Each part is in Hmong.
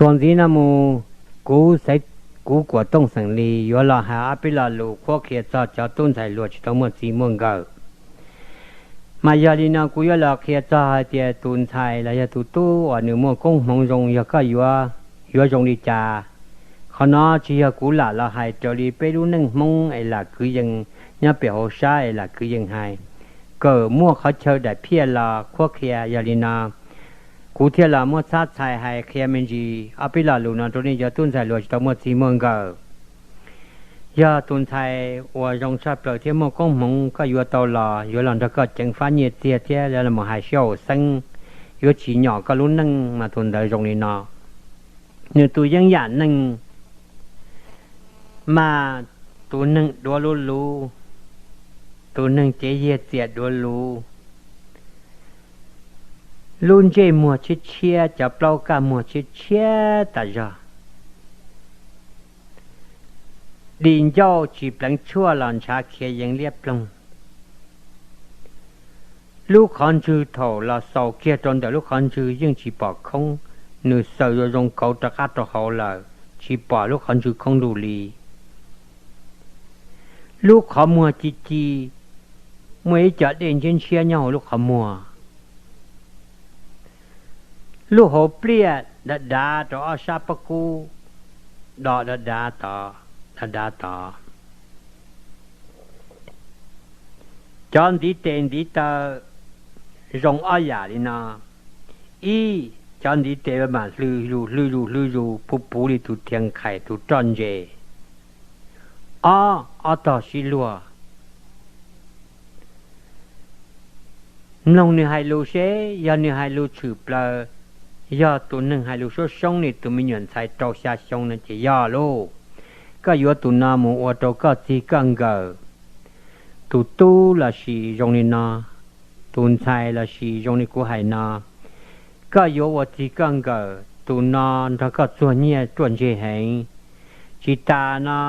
Txuas ntxiv no mus, kuv xaiv, kuv Kuam Tooj xeem Lis yuav los hais ob peb lo lus qhuab qhia txog cov tub ntxhais hluas tsis tau muaj txij muaj nkawm. Mas yog li no kuv yuav los qhia txog hais tias tus ntxhais los yog tus tub uas nws muaj koob hmoov zoo yog koj yuav, yuav zoo li cas. Qhov no tsis yog kuv lam los hais raws li peb lub neej Hmoob es lam kwv yees nyob pem hauv sab es lam kwv yees hais, kawm muaj qhov chaw daim phiaj los qhuab qhia. Yog li no kuv thiaj los muab txhab txhais hais qhia me ntsis ob peb lo lus no rau nej cov tub ntxhais hluas tsis tau muaj txij muaj nkawm. Yog tus ntxhais uas zoo tshaj plaws thiab muaj koob hmoov koj yuav tau los, yuav los nrog koj ceev fab nyiaj txiag thiab yuav los hais sib haum xeeb, yuav tsim nyog koj lub neej mas tus ntawd zoo li no. Nws tus yeeb yam neeg mas tus neeg duav luv luv, tus neeg cev yiag txias duav luv, lub ntsej muag tshiab tshiab, cov plaub kaj muag tshiab tshiab tas zog. Dim ncauj tsis pleev tshuaj los ntshav khiav yees liab ploog. Lub qhov ntswg thaum los xaus kiag rau ntawm lub qhov ntswg yeej tsis pom khoob, nws xaws zoo zoo kauv rov qab rau hauv lawm, tsis pom lub qhov ntswg khoob lug li. Lub qhov muag ci ci, muaj ib co dej ntshiab ntshiab nyob hauv lub qhov muag. Lub hauv pliaj dav dav rau ob sab pob kub, do dav dav tod, dav dav tod. Cov ntiv tes ntiv taw zoo ob yam li no. Ib, cov ntiv tes mas hlw zus hlw zus hlw zus puv puv li tus thiav nqhais tus roj ntses. Ob, ob tog sib luag. Mloog nws hais lus seb, yog nws hais lus tshwm plaws, yog tus neeg hais lus suab soob li tus me nyuam ntxhais rau xya xyoo no ces yog lauj. Koj yuav tus no mus ua rau koj txig koj nkawm. Tus tub lossis zoo li no, tus ntxhais lossis zoo li kuv hais no, koj yuav ua txig koj nkawm, tus no nrog koj txuag nyiaj ruaj ntseg heev. Tsis tas no,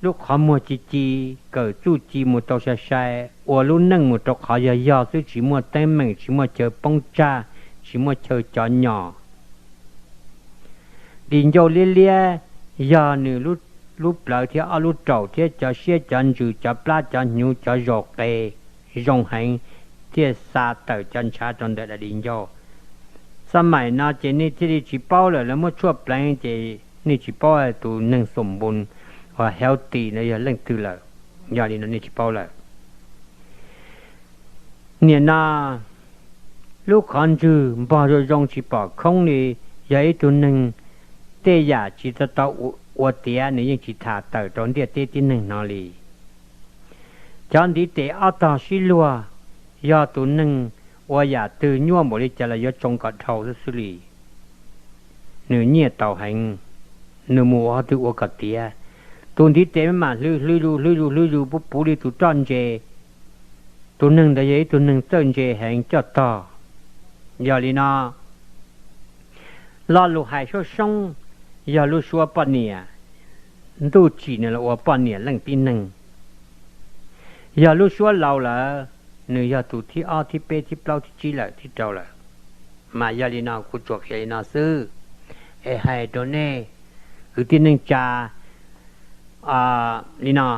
lub qhov muag ci ci, kawm txuj ci mus tau sai sai, ua lub neej mus rau qhov yog yog xwb, tsis muaj teeb meem, tsis muaj chaw poob tsag, tsis muaj chaw cov nyom. Dim ncauj liab liab, yog nws lub plawv thiab ob lub raum thiab cov siab cov ntsws cov plab cov hnyuv cov zaum qes zoo heev, thiaj xa tawm cov ntshav rau ntawm daim dim ncauj. Xab maim no ces nej thiaj li tsis paub lawm, lawv muab tshuaj pleev ces nej tsis paub tus neeg xum npu uas healthy no yog leej twg lawm. Yog li no nej tsis paub lawm. Nim no lub qhov ntswg npog zoo zoo tsis pom khoob li, yog ib tug neeg tej yam tsis tau tau ua tiav nws yeej tsis tham tawm rau ntiaj teb tib neeg hnov li. Cov ntiv tes ob tog sib luag, yog tus neeg ua yam twg nyuaj npaum li cas los yuav tsoo kom dhau xwb xwb li. Nws nyiaj tau heev, nws mus ua qhov twg ua kom tiav. Tus ntiv tes mam hlw hlw zus hlw zus hlw zus puv puv li tus roj ntses. Tus neeg ntawd yog ib tug neeg txawj ntse heev coj tog. Yog li no, lo lus hais suab soob yog lub suab poj niam, ntuj tsim nws los ua poj niam leej tib neeg. Yog lub suab laus lawm, nws yog tus thib ob thib peb thib plaub thib tsib lawm thib rau lawm. Mas yog li no kuv tsuas qhia li no xwb, es hais rau nej kwv tij neej tsa li no.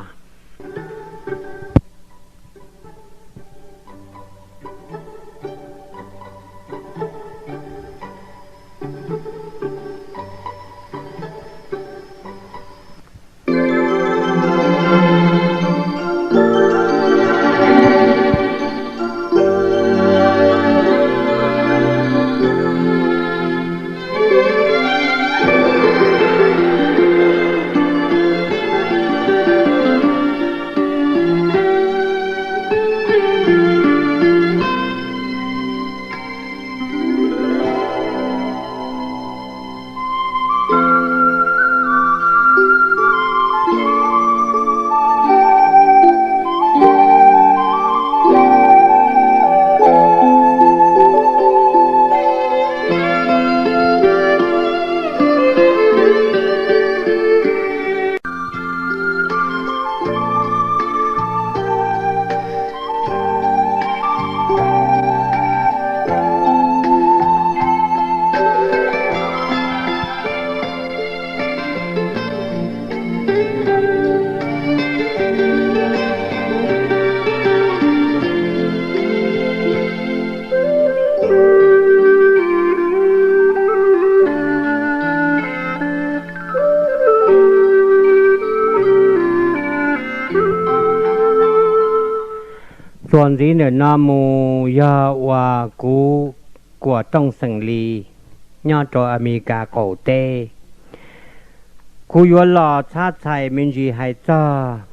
Txuas ntxiv ntawm no mus yog uas kuv Kuam Tooj xeem Lis nyob rau Amelikas qaum teb. Kuv yuav los txhab txhais me ntsis hais txog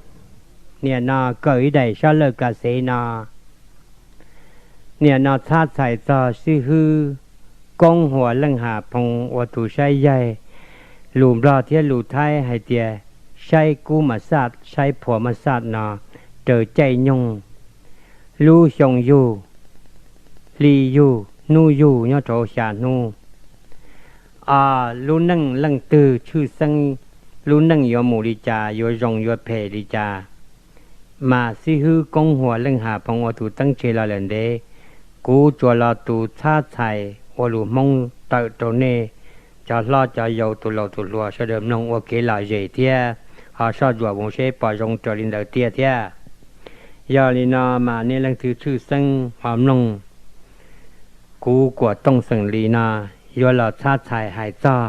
niam no kawm ib daim sab laj kas xev no. Niam no txhab txhais txog xib hwb Koob Huas Leej Ham Phoo ua tus saib yaig lus Nplog thiab lus Thaib hais tias saib kub mas xaj, saib phua mas xaj no raws caij nyoog, lub xyoo yug, hli yug, hnub yug nyob rau xya hnub. Lub neej leej twg tshwj xeeb, lub neej yuav mus li cas, yuav zoo yuav phem li cas, mas xib hwb Koob Huas Leej Ham Phoo ua tus teeb tseg los lawm ntev. Kuv tsuas los tus txhab txhais ua lus Hmoob tawm rau nej cov hlob cov yau tus laus tus hluas sawv daws mloog ua kev lom zem thiab ho soj ntsuam mus seb puas zoo raws li ntawd tiag thiab. Yog li no mas nej leej twg tshwj xeeb ho mloog kuv Kuam Tooj xeem Lis no yuav los txhab txhais hais txog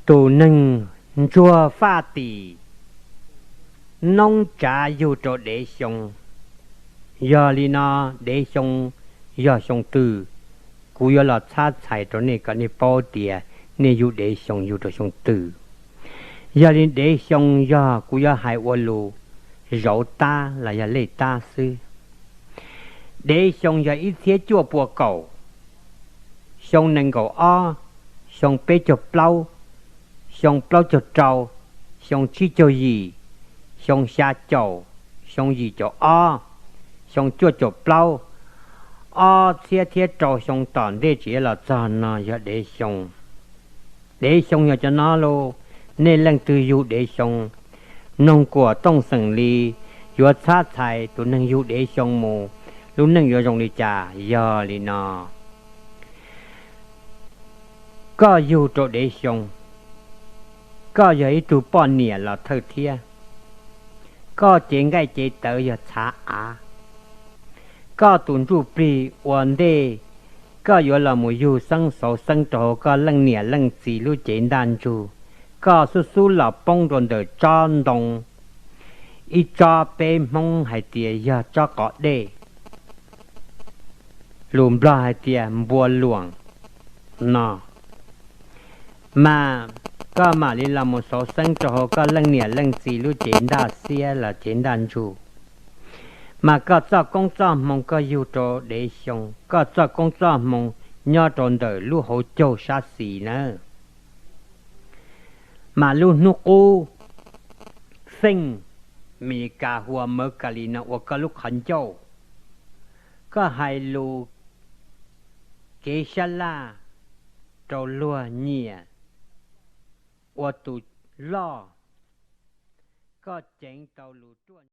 tus neeg ntsuag faj tim noob tsav yug rau dev xyoo. Yog li no, dev xyoo yog xyoo twg? Kuv yuav los txhab txhais rau nej kom nej paub tias nej yug dev xyoo yug rau xyoo twg. Yog li dev xyoo yog kuv yuav hais ua lus zauv tab los yog lej tab xwb. Dev xyoo yog ib txhiab cuaj pua kaum, xyoo nees nkaum ob, xyoo peb caug plaub, xyoo plaub caug rau, xyoo tsib caug yim, xyoo xya caum, xyoo yim caum ob, xyoo cuaj caum plaub, ob txhiab thiab rau xyoo tom ntej tseem yuav los txog no yog dev xyoo. Dev xyoo yog cov no lauj. Nej leej twg yug dev xyoo, mloog Kuam Tooj xeem Lis yuav txhab txhais tus neeg yug dev xyoo mus lub neej yuav zoo li cas. Yog li no, koj yug rau dev xyoo, koj yog ib tug poj niam los thawj thiab. Koj cev nqaij cev tawv yog txhav av. Koj tus ntsuj plig ua ntej koj yuav los mus yug xeeb xauv xeeb rau hauv koj leej niam leej txiv lub cev ntaj ntsug, koj xub xub los poob rau ntawm tsob ntoo, ib tsob peb Hmoob hais tias yog tsob qos dej, lus Nplog hais tias npua luam no, mas koj mam li los mus xauv xeeb rau hauv koj leej niam leej txiv lub cev ntaj xiab los cev ntaj ntsug. Mas koj txoj koob txoj hmoo koj yug rau dev xyoo, koj txoj koob txoj hmoo nyob rau ntawm lub hauv caug sab xis nawb. Mas lub hnub qub, feej Meskas hu ua Mercury no ua koj lub qhov ncauj, koj hais lus kev sab laj rau luag nyiam ua tus loj, koj ceev tau lus ruaj